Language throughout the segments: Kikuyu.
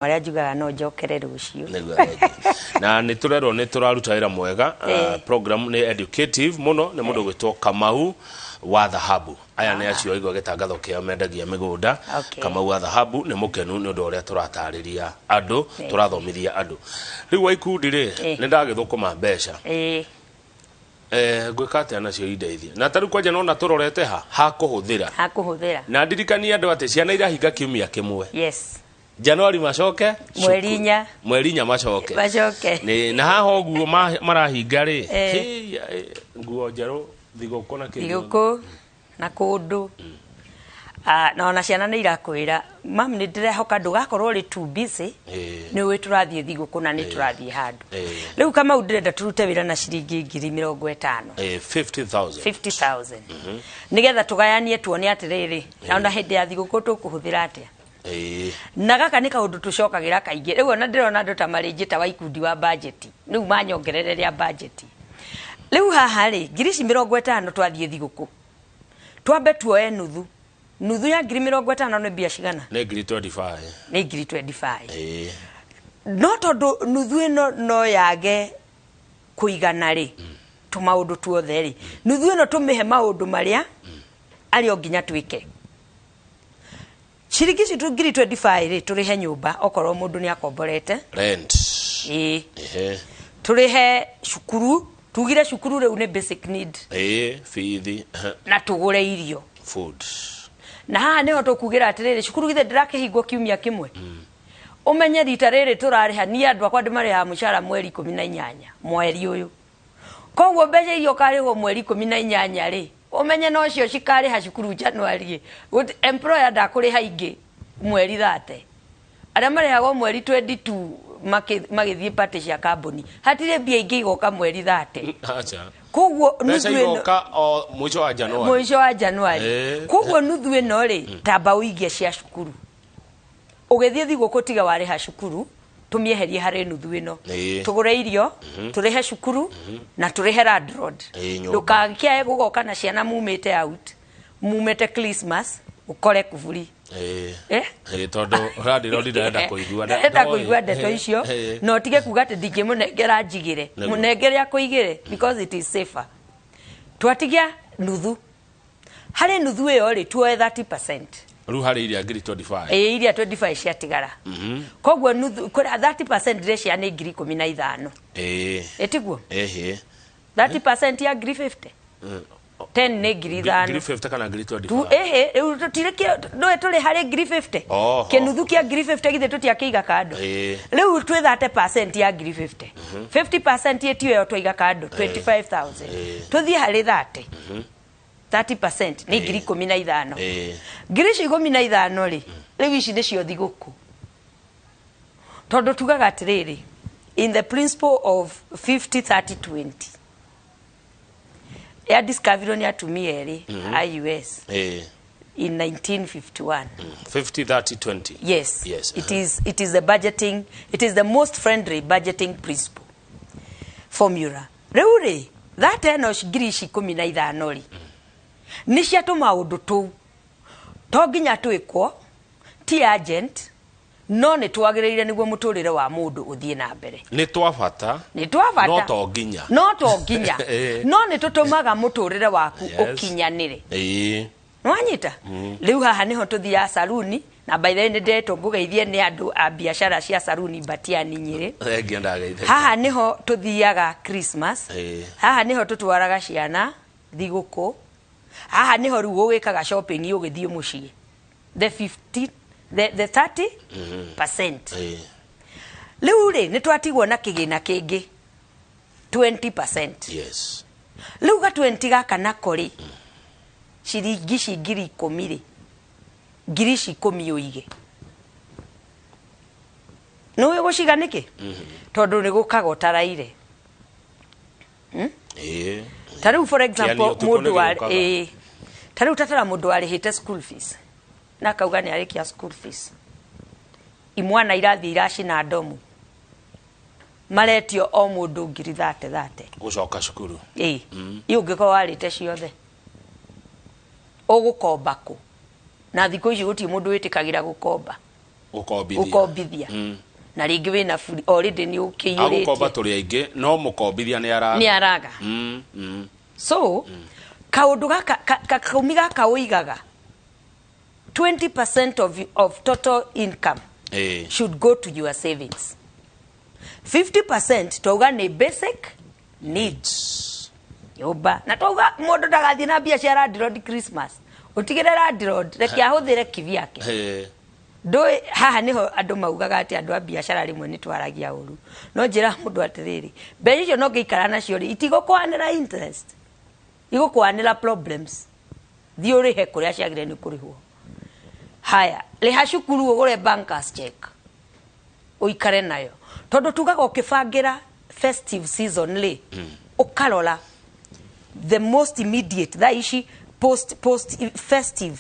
Marĩa njugaga no njokere rũciũ. Nĩguo, thengiũ. Na nĩ tũrerwo nĩ tũraruta wĩra mwega. Program nĩ educative mũno. Nĩ mũndũ gwĩtwo Kamau wa Dhahabu. Aya nĩ acio aigua gĩtangatho kĩao, mendagia mĩgũnda. Kamau wa Dhahabu nĩ mũkenu nĩ ũndũ wa ũrĩa tũratarĩria andũ, tũrathomithia andũ. Rĩu wa ikundi rĩ, nĩ ndagĩthũkũma mbeca. Ngwĩka atĩa nacio indeithie? Na tarĩu kwanja nona tũrorete ha hakũhũthĩra. Hakũhũthĩra. Na ndirikanie andũ atĩ ciana irahinga kiumia kĩmwe. Januari macoke. Mweri cukuru. 4. Mweri 4 macoke. Macoke. Nĩ na haha ũguo marahinga rĩ, hĩ, nguo njerũ, thigũkũ na kĩndũ. Thigũkũ na kũndũ. Ah, na ona ciana nĩ irakwĩra, "Mam, nĩ ndĩrehoka ndũgakorwo ũrĩ too busy." Nĩ ũĩ tũrathiĩ thigũkũ na nĩ tũrathiĩ handũ. Rĩu Kamau, ndĩrenda tũrute wĩra na ciringi 50,000. 50,000. 50,000, nĩgetha tũgayanie tuone atĩrĩrĩ, na ona hĩndĩ ya thigũkũ tũkũhũthĩra atĩa. Na gaka nĩ kaũndũ tũcokagĩra kaingĩ. Rĩu ona ndĩrona andũ ta marĩnjĩta wa ikundi wa budget, rĩu manyongerere rĩa budget. Rĩu haha rĩ, ngiri ici 50, twathiĩ thigũkũ, twambe tuoe nuthu. Nuthu ya 50,000 nĩ mbia cigana? Nĩ ngiri 25. Nĩ ngiri 25. No tondũ nuthu ĩno no yage kũigana rĩ, tũmaũndũ tuothe rĩ, nuthu ĩno tũmĩhe maũndũ marĩa arĩ o nginya twĩke. Ciringi ici ngiri 25 rĩ, tũrĩhe nyũmba okorwo mũndũ nĩ akomborete. Rent. Ĩĩ. Tũrĩhe cukuru, tugire cukuru rĩu nĩ basic need. Ĩĩ, bithi. Na tũgũre irio. Food. Na haha nĩho tũkugĩra atĩrĩrĩ, cukuru githĩ ndĩrakĩhingwo kiumia kĩmwe? Ũmenye rita rĩrĩ tũrarĩha, niĩ andũ akwa ndĩmarĩhaga mũcara mweri 18 mweri ũyũ. Koguo mbeca iria ũkarĩhwo mweri 18 rĩ, ũmenye nocio cikarĩha cukuru January. Employer ndakũrĩha ingĩ mweri 30. Arĩa marĩhagwo mweri 22 magĩthiĩ party cia kambuni, hatirĩ mbia ingĩ igoka mweri 30. Acha. Koguo mbeca nuthu ĩno igoka o mũico wa January. Mũico wa January. Koguo nuthu ĩno rĩ, tamba ũigie cia cukuru. Ũgĩthiĩ thigũkũ, tiga warĩha cukuru, tũmĩeherie harĩ nuthu ĩno. Tũgũre irio, tũrĩhe cukuru na tũrĩhe landlord. Ĩĩ, nyũmba. Ndũgakĩae gũgoka na ciana mumĩte out, mumĩte Christmas, ũkore kuburi. Eh? Ĩĩ, tondũ landlord ndarenda kũigua. Ndarenda kũigua ndeto icio. Na ũtige kuga atĩ ndingĩmũnengera njigĩre. Mũnengere akũigĩre, because it is safer. Twatigia nuthu. Harĩ nuthu ĩyo rĩ, tuoe 30%. Rĩu harĩ iria ngiri 25. Ĩĩ, iria 25 ciatigara. Koguo nuthu kũrĩa 30% ndĩrecia nĩ 15,000. Ĩtiguo? Ĩhĩ. 30% ya ngiri 50, 10 nĩ ngiri 5. Ngiri 50 kana ngiri Tu 25? Ĩhĩ, rĩu tũtirĩ ndũĩ tũrĩ harĩ ngiri 50. Kĩnuthu kĩa ngiri 50 githĩ tũtiakĩiga kando? Rĩu twĩ 30% ya ngiri 50. 50% ĩtio ĩyo twaiga kando, 25,000. Tũthiĩ harĩ 30. 30% nĩ 15,000. Ngiri icio 15 rĩ, rĩu ici nĩcio thigũkũ, tondũ tugaga atĩrĩrĩ, in the principle of 50 30 20 ya discovery nĩ atumia erĩ a US in 1951. 50 30 20. Yes. It is the budgeting, it is the most friendly budgeting principle formula. Rĩu rĩ, thate ĩno, ngiri ici 15 rĩ, nĩ cia tũmaũndũ tũu to nginya twĩkwo, ti urgent, no nĩ twagĩrĩire nĩguo mũtũrĩre wa mũndũ ũthiĩ na mbere. Nĩ twa bata. Nĩ twa bata. No to nginya. No to nginya. No nĩ tũtũmaga mũtũrĩre waku ũkinyanĩre. Nĩwanyita? Rĩu haha nĩho tũthiaga saruni. Na by the way, nĩ ndetwo ngũgeithie nĩ andũ a biacara cia saruni Batiani, Nyĩrĩ. Thengiũ, ndageithĩka. Haha nĩho tũthiaga Christmas. Haha nĩho tũtwaraga ciana thigũkũ. Haha nĩho rĩu ũgĩkaga shopping ũgĩthiĩ mũciĩ, the 50, the 30%. Rĩu rĩ, nĩ twatigwo na kĩgĩna kĩngĩ, 20%. Rĩu ga 20 gaka nako rĩ, ciringi ici 10,000 rĩ, ngiri ici 10 ũige. Nĩ ũĩ gũciga nĩkĩ? Tondũ nĩ gũkaga ũtaraire. Ta rĩu, for example, Kĩani ũtukũ mũndũ nĩ wa gĩũkaga. Ĩĩ, ta rĩu tatara mũndũ warĩhĩte school fees na akauga nĩ arĩkia school fees, imwana irathiĩ iracina ndomu, maretio o mũndũ ngiri thate thate. Gũcoka cukuru. Ĩĩ. Ĩ ũngĩkorwo warĩte ciothe, ũgũkomba kũ? Na thikũ ici gũtirĩ mũndũ wĩtĩkagĩra gũkomba. Gũkombithia. Na rĩngĩ wĩna buri already nĩ ũkĩiyũrĩtie. Agũkomba tũrĩ aingĩ no mũkombithia nĩ araga. Nĩ araga. So kaũndũ gaka kakumi gaka ũigaga 20% of total income should go to your savings. 50% twauga nĩ basic needs. Nyũmba. Na twauga mũndũ ndagathiĩ na mbia cia landlord Christmas. Ũtigĩre landlord reke ahũthĩre kivyake. Ndũĩ haha nĩho andũ maugaga atĩ andũ a biacara rĩmwe nĩ twaragia ũru. No njĩra mũndũ atĩrĩrĩ, mbeca icio no ngĩikara nacio rĩ, itigũkũhanĩra interest. Igũkũhanĩra problems. Thiĩ ũrĩhe kũrĩa ciagĩrĩire nĩ kũrĩhwo. Haya, rĩha cukuru ũgũre bankers check. Ũikare nayo. Tondũ tugaga ũkĩbangĩra festive season rĩ, ũkarora the most immediate thaa ici post festive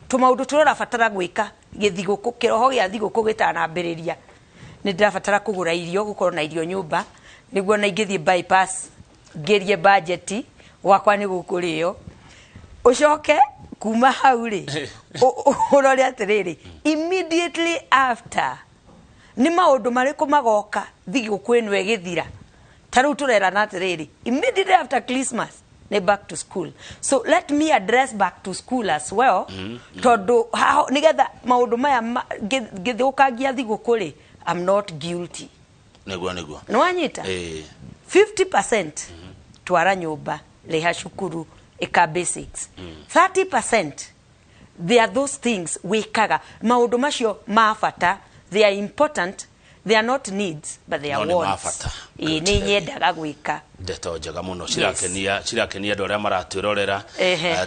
tũmaũndũ tũrĩa ũrabatara gwĩka gĩthigũkũ kĩroho gĩa thigũkũ gĩtanambĩrĩria. Nĩ ndĩrabatara kũgũra irio, gũkorwo na irio nyũmba nĩguo na ingĩthiĩ bypass ngĩrie budget gwakwa nĩ gũkũrĩo. Ũcoke kuma hau rĩ, ũrore atĩrĩrĩ, immediately after nĩ maũndũ marĩkũ magoka thigũkũ ĩno ĩgĩthira. Ta rĩu tũrerana atĩrĩrĩ, immediately after Christmas nĩ back to school. So let me address back to school as well. Tondũ nĩgetha maũndũ maya ngĩthũkangia thigũkũ rĩ, I'm not guilty. Nĩguo nĩguo. Nĩ wanyita? 50% twara nyũmba, rĩha cukuru, ĩka basics. 30% they are those things wĩkaga maũndũ macio ma bata. They are important, they are not needs, but they are wants. Nĩ nyendaga gwĩka. Ndeto njega mũno cirakenia cirakenia andũ arĩa maratwĩrorera.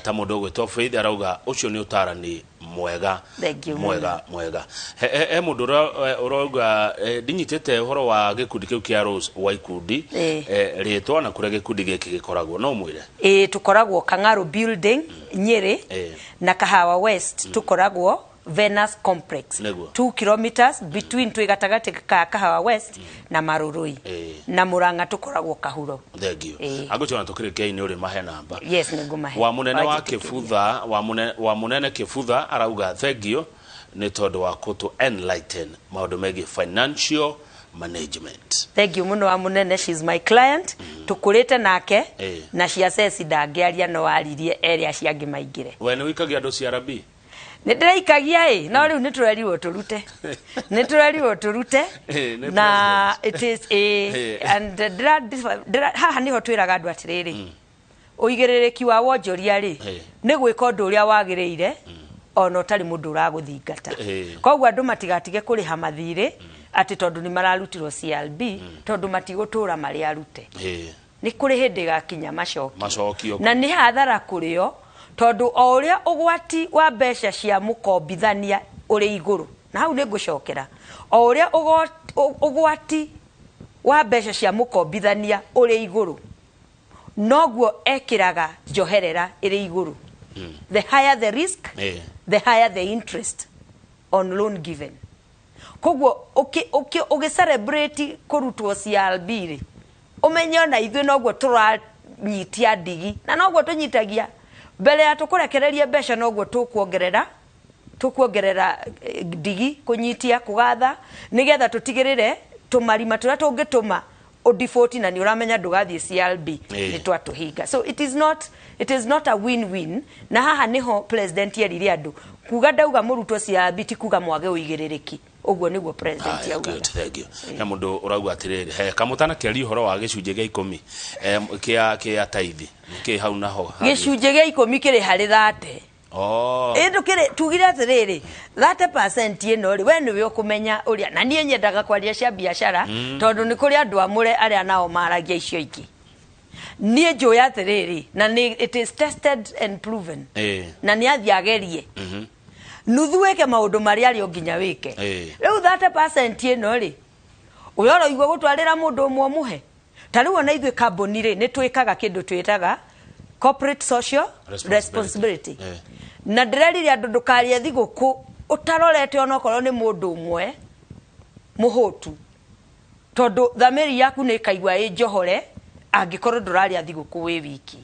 Ta mũndũ ũgwĩtwo Faith arauga ũcio nĩ ũtarani mwega mwega mwega. He mũndũ ũrauga ndinyitĩte ũhoro wa gĩkundi kĩu kĩa Rose wa ikundi rĩtwa na kũrĩa gĩkundi gĩkĩ gĩkoragwo no mwĩre. Tũkoragwo Kang'aru Building Nyeri na Kahawa West tũkoragwo Venus Complex 2 kilometers between twĩ gatagatĩ ka Kahawa West na Marurui na Murang'a tũkoragwo Kahuro. Thank you. Agũchona tũkĩrĩkia inĩ ũrĩ mahe namba. Yes, nĩngũmahe. Wa mũnene wa Kĩbutha, wa mũnene Kĩbutha arauga thank you nĩ tondũ wa kũtũ enlighten maũndũ megiĩ financial management. Thank you mũno wa mũnene, she's my client. Tũkũrĩte nake na cia ceci ndangĩaria no aririe ere acio angĩ maingĩre. We nĩ ũikagia andũ CRB? Nĩ ndĩraikagia no rĩu nĩ tũrerirwo tũrute. Nĩ tũrerirwo tũrute na it is a and haha nĩho twĩraga andũ atĩrĩrĩ, ũigĩrĩrĩki wa wonjoria rĩ nĩ gwĩka ũndũ ũrĩa wagĩrĩire ona ũtarĩ mũndũ ũragũthingata. Koguo andũ matigatige kũrĩha mathirĩ atĩ tondũ nĩ mararutirwo CRB tondũ matigũtũra marĩ arute. Nĩ kũrĩ hĩndĩ ĩgakinya macokio. Na nĩ hathara kũrĩo tondũ o ũrĩa ũgwati wa mbeca cia mũkombithania ũrĩ igũrũ, na hau nĩ ngũcokera, o ũrĩa ũgwati wa mbeca cia mũkombithania ũrĩ igũrũ noguo ekĩraga njoherera ĩrĩ igũrũ. The higher the risk, the higher the interest on loan given. Koguo ũgĩ celebrate kũrutwo CRB rĩ, ũmenye ona ithuĩ noguo tũranyitia ndigi na noguo tũnyitagia mbere ya tũkũrekereria mbeca, noguo tũkuongerera ndigi kũnyitia kũgatha nĩgetha tũtigĩrĩre tũmarima tũrĩa tũngĩtũma ũdefault na nĩ ũramenya ndũgathiĩ CRB nĩ twatũhinga. So it is not a win-win. Na haha nĩho president erire andũ kuga ndauga mũrutwo CRB ti kuga mwage ũigĩrĩrĩki. Ũguo nĩguo president augaga. Thank you. He mũndũ ũrauga atĩrĩrĩ, he kamũtana kĩaria ũhoro wa gĩcunjĩ gĩa 10 kĩa taithi nĩkĩ hau naho gĩcunjĩ gĩa 10 kĩrĩ harĩ 30. Ĩndũ tugire atĩrĩrĩ 30% ĩno rĩ we nĩwe ũkũmenya ũrĩa, na niĩ nyendaga kwaria cia biacara tondũ nĩ kũrĩ andũ amũre arĩa nao maragia icio ingĩ. Niĩ njũĩ atĩrĩrĩ na nĩ it is tested and proven na nĩ athiĩ agerie nuthu wĩke maũndũ marĩa arĩ o nginya wĩke. Rĩu 30% ĩno rĩ ũrĩa ũraigua gũtwarĩra mũndũ ũmwe ũmũhe. Ta rĩu ona ithuĩ kambuni rĩ nĩ twĩkaga kĩndũ twĩtaga corporate social responsibility. Na ndĩrerire andũ ndũkarie thigũkũ ũtarorete onokorwo nĩ mũndũ ũmwe mũhũtu, tondũ thamiri yaku nĩ ĩkaigua ĩ njohore angĩkorwo ndũrarĩa thigũkũ wĩ wiki.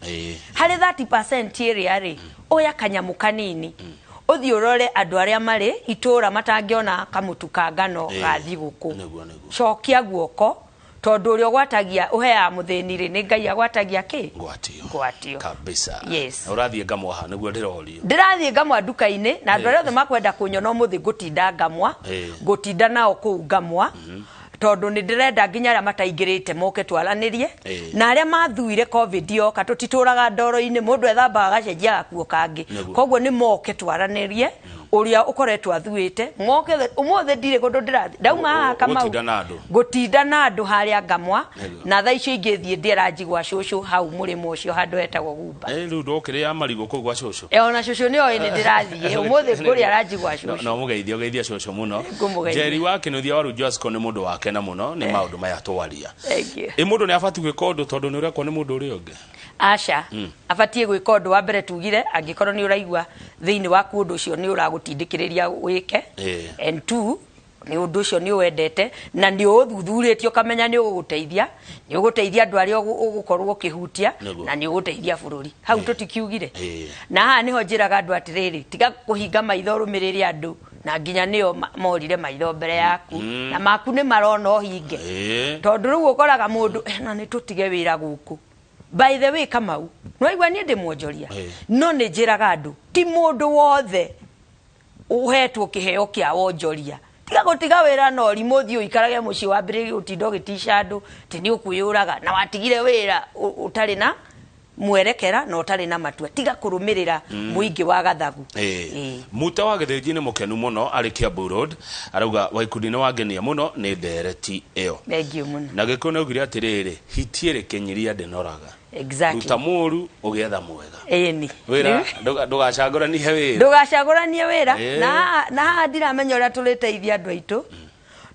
Harĩ 30% ĩrĩa rĩ oya kanyamũ kanini Ũthiĩ ũrore andũ arĩa marĩ itũũra matangĩona kamũtu ka ngano ga thigũkũ. Nĩguo, nĩguo. Cokia guoko, tondũ ũrĩa ũgwatagia ũheaga mũthĩni rĩ, nĩ Ngai agwatagia kĩ? Ngwatio. Ngwatio. Kabisa. Yes. Na ũrathiĩ Ngamwaha nĩguo ndĩrorio. Ndĩrathiĩ Ngamwa nduka-inĩ, na andũ arĩa othe makwenda kũnyona ũmũthĩ ngũtinda Ngamwa, ngũtinda nao kũu Ngamwa, tondũ nĩ ndĩrenda nginya arĩa mataingĩrĩte moke twaranĩrie, na arĩa mathuire COVID yoka, tũtitũraga ndoro-inĩ, mũndũ ethambaga agacenjia gakuo kangĩ. Koguo nĩ moke twaranĩrie, ũrĩa ũkoretwo athuĩte, moke ũmũthĩ ndirĩ kũndũ ndĩrathiĩ, ndauma haha Kamau. Gũtinda na andũ. Ngũtinda na andũ harĩa Ngamwa, na thaa icio ingĩ thiĩ ndĩra njigua cũcũ hau mũrĩmo ũcio handũ hetagwo Gumba. Rĩu ndũkĩrĩa marigũ kũu gwa cũcũ? Ona cũcũ nĩ oĩ nĩ ndĩrathiĩ, ũmũthĩ ngũrĩa aranjigua cũcũ. No mũgeithie, ũgeithie cũcũ mũno. Ngũmũgeithia. Njeri wa Kĩnuthia wa Rujasco nĩ mũndũ wakena mũno nĩ maũndũ maya twaria. Thank you. Ĩ mũndũ nĩ abatiĩ gwĩka ũndũ tondũ nĩ ũrekwo nĩ mũndũ ũrĩa ũngĩ? Aca, abatiĩ gwĩka ũndũ wa mbere tugire, angĩkorwo nĩ ũraigua thĩinĩ waku ũndũ ũcio nĩ ũragũtindĩkĩrĩria wĩke. And two, nĩ ũndũ ũcio nĩ ũwendete na nĩ ũũthuthurĩtie ũkamenya nĩ ũgũgũteithia, nĩ ũgũteithia andũ arĩa ũgũkorwo ũkĩhutia, na nĩ ũgũteithia bũrũri. Hau tũtikiugire. Na haha nĩho njĩraga andũ atĩrĩrĩ, tiga kũhinga maitho ũrũmĩrĩre andũ, na nginya nĩo morire maitho mbere yaku, na maku nĩ marona ũhinge. Tondũ rĩu ũkoraga mũndũ, na nĩ tũtige wĩra gũkũ. By the way, Kamau, nĩwaigua niĩ ndĩ mwonjoria? No nĩ njĩraga andũ, ti mũndũ wothe ũhetwo kĩheo kĩa wonjoria. Tiga gũtiga wĩra na ũrimũ, ũthiĩ ũikarage mũciĩ wambĩrĩrie gũtinda ũgĩtica andũ atĩ nĩ ũkwĩyũraga, na watigire wĩra ũtarĩ na mwerekera na ũtarĩ na matua. Tiga kũrũmĩrĩra mũingĩ wa gathagu. Muta wa Gĩthĩnji nĩ mũkenu mũno arĩ Kiambu Road, arauga Waikundi nĩ wangenia mũno nĩ ndereti ĩyo. Thank you mũno. Na Gĩkũyũ nĩ augire atĩrĩrĩ, hiti ĩrĩ kĩnyiria ndĩnoraga. Ruta mũru ũgĩetha mwega. Ĩni. Wĩra ndũgacagũranie wĩra. Ndũgacagũranie wĩra. Na haha ndiramenya ũrĩa tũrĩteithia andũ aitũ.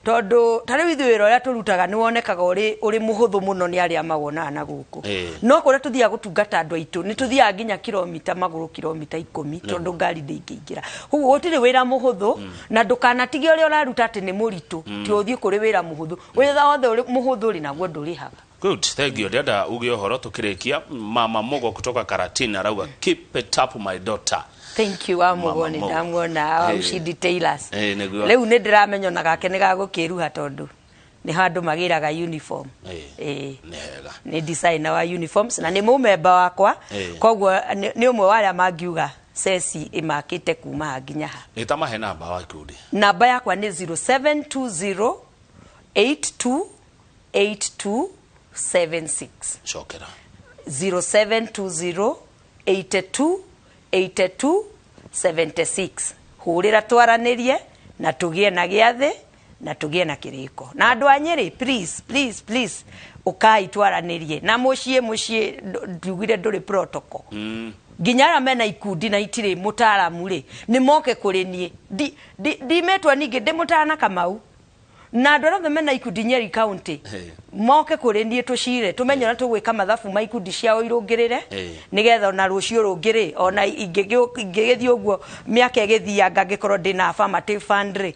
Tondũ ta rĩu ithuĩ wĩra ũrĩa tũrutaga nĩ wonekaga ũrĩ mũhũthũ mũno nĩ arĩa mawonaga na gũkũ. No kũrĩa tũthiaga gũtungata andũ aitũ nĩ tũthiaga nginya kilomita magũrũ kilomita 10 tondũ ngari ndĩngĩingĩra. Koguo gũtirĩ wĩra mũhũthũ, na ndũkanatige ũrĩa ũraruta atĩ nĩ mũritũ, ti ũthiĩ kũrĩ wĩra mũhũthũ. Wĩra wothe ũrĩ mũhũthũ rĩ, naguo ndũrĩhaga. Good, thank you. Ndĩrenda uge ũhoro tũkĩrĩkia. Mama Mugo kutoka Karatina arauga keep it up my daughter. Thank you, wa Mugo, Mama nĩ Mugo. ndamuona, wa Ushindi Tailors. Nĩguo. Rĩu nĩ ndĩramenya ona gake nĩ gagũkĩruha tondũ nĩ handũ magĩraga uniform. Nĩ hega. Nĩ designer wa uniforms na nĩ mũmemba wakwa. Koguo nĩ ũmwe wa arĩa mangiuga ceci ĩmakĩte kuma ha nginya ha. Nĩ ta mahe namba wa ikundi. Namba yakwa nĩ zero seven two zero eight two eight two seven six. Cokera. Zero seven two zero eight two eight two seventy six. Hũrĩra twaranĩrie na tũgĩe na gĩathĩ na tũgĩe na kĩrĩko. Na andũ a Nyĩrĩ, please, please, please, ũkai twaranĩrie. Na mũciĩ, mũciĩ, ndiugire ndũrĩ protocol. Nginya arĩa mena ikundi na itirĩ mũtaaramu rĩ, nĩ moke kũrĩ niĩ. Ndimĩtwo ningĩ ndĩ mũtana Kamau. Na andũ arĩa othe mena ikundi Nyeri County, moke kũrĩ niĩ tũcire, tũmenye ũrĩa tũgwĩka mathabu ma ikundi ciao irũngĩrĩre, nĩgetha ona rũciũ rũngĩ rĩ, ona ingĩgĩthiĩ ũguo mĩaka ĩgĩthianga ngĩkorwo ndĩna affirmative fund rĩ,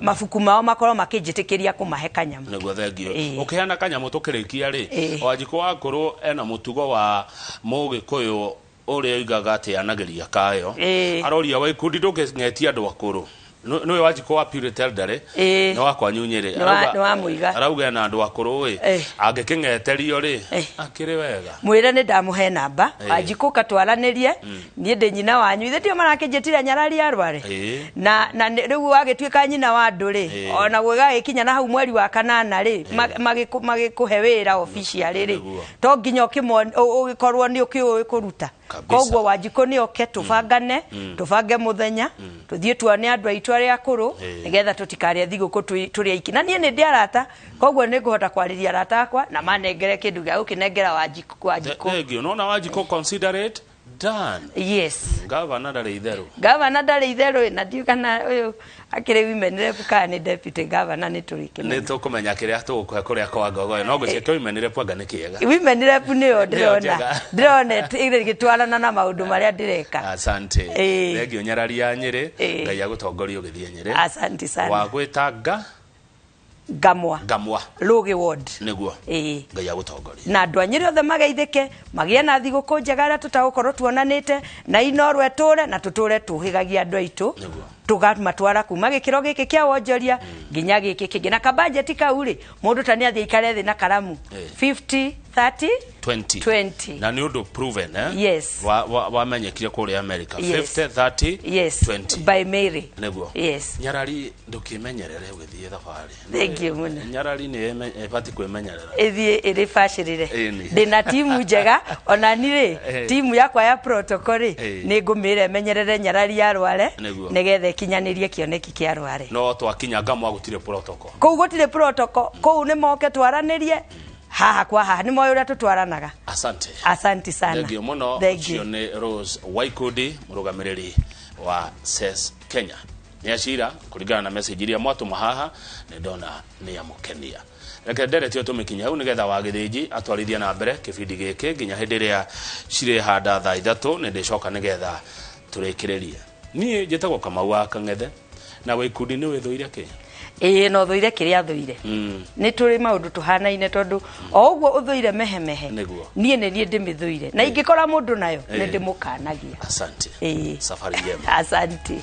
mabuku mao makorwo makĩnjĩtĩkĩria kũmahe kanyamũ. Nĩguo, thank you. Ũkĩheana kanyamũ tũkĩrĩkia rĩ, Wanjikũ wakũrũ ena mũtugo wa Mũgĩkũyũ ũrĩa oigaga atĩ anagĩria kayo. Aroria wa ikundi ndũngĩng'etia andũ akũrũ. Nĩwe Wanjikũ wa Purity Elderly, nĩ wa kwanyu Nyĩrĩ. Nĩ wa Mũiga. Arauga ena andũ akũrũ ĩ, angĩkĩng'eterio rĩ, akĩrĩ wega. Mwĩre nĩ ndamũhe namba, Wanjikũ katwaranĩrie, niĩ ndĩ nyina wanyu. Ithe tio marakĩnjĩtire nyarari arware. Na rĩu wagĩtuĩka nyina wa andũ rĩ, ona gũgagĩkinya na hau mweri wa kanana rĩ, magĩkũhe wĩra officially rĩ. To nginya ũgĩkorwo nĩ ũkĩũĩ kũruta. Koguo Wanjikũ nĩ oke tũbangane, tũbange mũthenya, tũthiĩ tuone andũ aitũ arĩa akũrũ, nĩgetha tũtikarĩe thigũkũ tũrĩ aiki. Na niĩ nĩ ndĩ arata, koguo nĩ ngũhota kwarĩria arata akwa na manengere kĩndũ gĩa gũkĩnengera Wanjikũ. Thank you. Nona Wanjikũ consider it done. Yes. Gavana ndarĩ itherũ. Gavana ndarĩ itherũ, na ndiũĩ kana ũyũ akĩrĩ women rep kana nĩ deputy governor, nĩ tũrĩkĩmenya. Nĩ tũkũmenya kĩrĩa tũgũkũhe kũrĩa kwa Ngogoyo. No ngwĩciria kĩa women rep anga nĩ kĩega. Women rep nĩyo Nĩyo njega. ndĩrona ĩgĩtwarana na maũndũ marĩa ndĩreka. Asante. Thank you, Nyarari ya Nyĩrĩ. Ngai agũtongorie ũgĩthiĩ Nyĩrĩ. Asante sana. Wagwĩtanga? Ngamwa. Ngamwa. Rũgĩ ward. Nĩguo. Ĩĩ. Ngai agũtongoria. Na andũ a Nyĩrĩ othe mageithĩke, magĩe na thigũkũ njega arĩa tũtagũkorwo tuonanĩte, na inorwo ĩtũre na tũtũre tũhĩgagia andũ aitũ. Nĩguo. Tũgamatwara kuma gĩkĩro gĩkĩ kĩa wonjoria nginya gĩkĩ kĩngĩ. Na kabajeti kau rĩ, mũndũ ta nĩ athiĩ aikare thĩ na karamu. 50, 30, 20. 20. Na nĩ ũndũ proven, eh? Yes. Wamenyekire kũrĩa America. Yes. 50, 30, Yes. 20. By Mary. Nĩguo. Yes. Nyarari ndũkĩmenyerere ũgĩthiĩ thabarĩ. Thank you mũno. Nyarari nĩ ĩbatiĩ kwĩmenyerera. Ĩthiĩ ĩrĩ bacĩrĩre. Ĩni. Ndĩna timu njega ona ni rĩ, timu yakwa ya protocol rĩ, nĩ ngũmĩra ĩmenyerere nyarari ya Rware Nĩguo. nĩgetha ĩkinyanĩrie kĩoneki kĩa Rware. No twakinya Ngamwa gũtirĩ protocol. Kũu gũtirĩ protocol, kũu nĩ moke twaranĩrie haha kwa haha, nĩ moĩ ũrĩa tũtwaranaga. Asante. Asante sana. Thank you mũno. Thank Ũcio you. nĩ Rose Waikundi, mũrũgamĩrĩri wa CES Kenya. Nĩ acira kũringana na message iria mwatũma haha, nĩ ndona nĩ amũkenia. Reke nderetio tũmĩkinya hau nĩgetha wa Gĩthĩnji atwarithie na mbere kĩbindi gĩkĩ nginya hĩndĩ ĩrĩa cirĩhanda thaa 3, nĩ ndĩcoka nĩgetha tũrĩkĩrĩrie. Niĩ njĩtagwo Kamau wa Kang'ethe, na Waikundi nĩ wĩthũire kĩ? Ĩĩ, no thũire kĩrĩa thũire. Nĩ tũrĩ maũndũ tũhanaine tondũ o ũguo ũthũire mehemehe. Nĩguo. Niĩ nĩ niĩ ndĩmĩthũire. Na ingĩkora mũndũ nayo, nĩ ndĩmũkanagia. Asante. Ĩĩ. Safari njema. Asante.